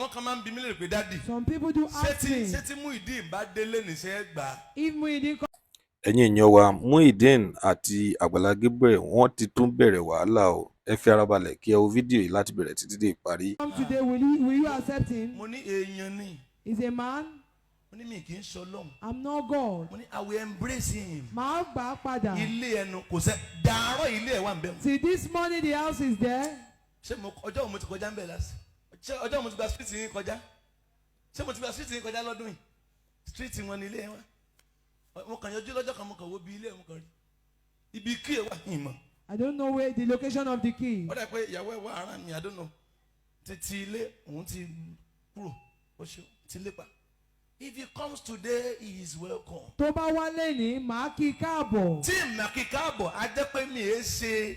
Wọ́n kàn máa ń bi mí lè pé, "Daddy, Some people do ṣé ask tí me ṣé tí Muyideen bá délé níṣẹ́ gbà á?" if Muyideen Ẹ̀yin èèyàn wa, Muyideen àti Àgbàlá Gabriel wọ́n ti tún bẹ̀rẹ̀ wàhálà o. Ẹ fi ara balẹ̀ kí ẹ wo fídíò yìí láti bẹ̀rẹ̀ títí dé ìparí. come today, will you accept him? Mo ní èèyàn ni. He's a man. Mo ní mi kì í sọ lọ́hùn. I'm not God. Mo ní I will embrace him. Màá gbà á padà. Ilé ẹnu kò sẹ́ dàárọ̀, ilé ẹ̀ wà ń bẹ̀. Till this morning, the house is there. Ṣé mo ọjọ́ wo mo ti kọjá ń bẹ̀ last? Ṣé ọjọ́ wo mo ti gba street yín kọjá? Ṣé mo ti gba street yín kọjá lọ́dún yìí? Street wọn ni ilé wọn. Mo kàn yọjú lọ́jọ́ kan, mo kàn wo bí ilé ẹ̀, mo kàn rí ibi kí ẹ wà, ìmọ̀. I don't know where the location of the key. Ó dà pé ìyàwó ẹ̀ wà ara mi, I don't know. Títí ilé òun ti kúrò, ó ṣe ti lépa. If he comes today, he is welcome. Tó bá wá lẹ́nìí, màá kí i káàbọ̀. Tí ìmọ̀ káàbọ̀, á jẹ́ pé mi è ṣe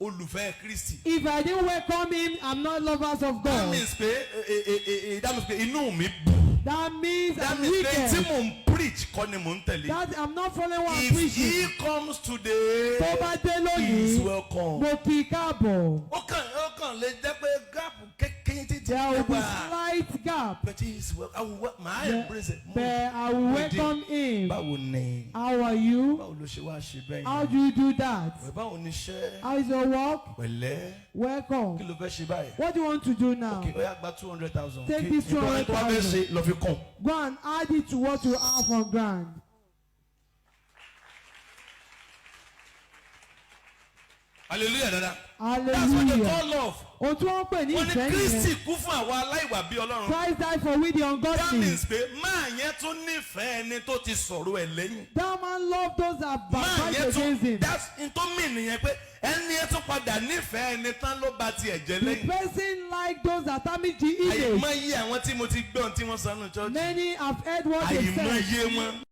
olùfẹ́ Kristi. If I didn't welcome him, I'm not lovers of That God. means pé that means pé inú mi bù. That means That I'm means pé tí wicked. mò ń preach kọ́ ni mò ń tẹ̀lé. That I'm not following what I'm If preaching. he comes today, Tó bá dé he is lónìí, welcome. mo kí i káàbọ̀. Ó kàn lè jẹ́ pé gap kékeré títí There will be wà. slight gap. But he is welcome. I will máa embrace it. But I will welcome him. Báwo ni? How are you? Báwo ló ṣe wá ṣe bẹ́ẹ̀ How yẹn? do you do that? Báwo ni iṣẹ́? How is your work? Pẹ̀lẹ́. Kí Welcome. ló fẹ́ ṣe báyìí? What do you want to do now? Okay, ó yá, gba 200,000. Take this Tó bá fẹ́ 200,000. ṣe, lọ fi kàn. Go and add it to what you have on ground. Hallelujah dada. That's what they Hallelujah. call love. Ohun tí wọ́n ń pè ní Wọ́n ní ìfẹ́ Kristi nìyẹn. kú fún àwa aláìwà bí Ọlọ́run. Christ died for we the That ungodly. means pé máa yẹn tún nífẹ̀ẹ́ ẹni tó ti sọ̀rọ̀ ẹ̀ lẹ́yìn. That man loved those that Máa backbite yẹn tún against him. that's n tó mì nìyẹn pé ẹni yẹn tún padà nífẹ̀ẹ́ ẹni tán ló ba tiẹ̀ jẹ́ The lẹ́yìn. person like those that damage the image. Àìmọye àwọn tí mo ti gbọ́n tí wọ́n sọ nù church. Many have heard what they said. Àìmọye wọn.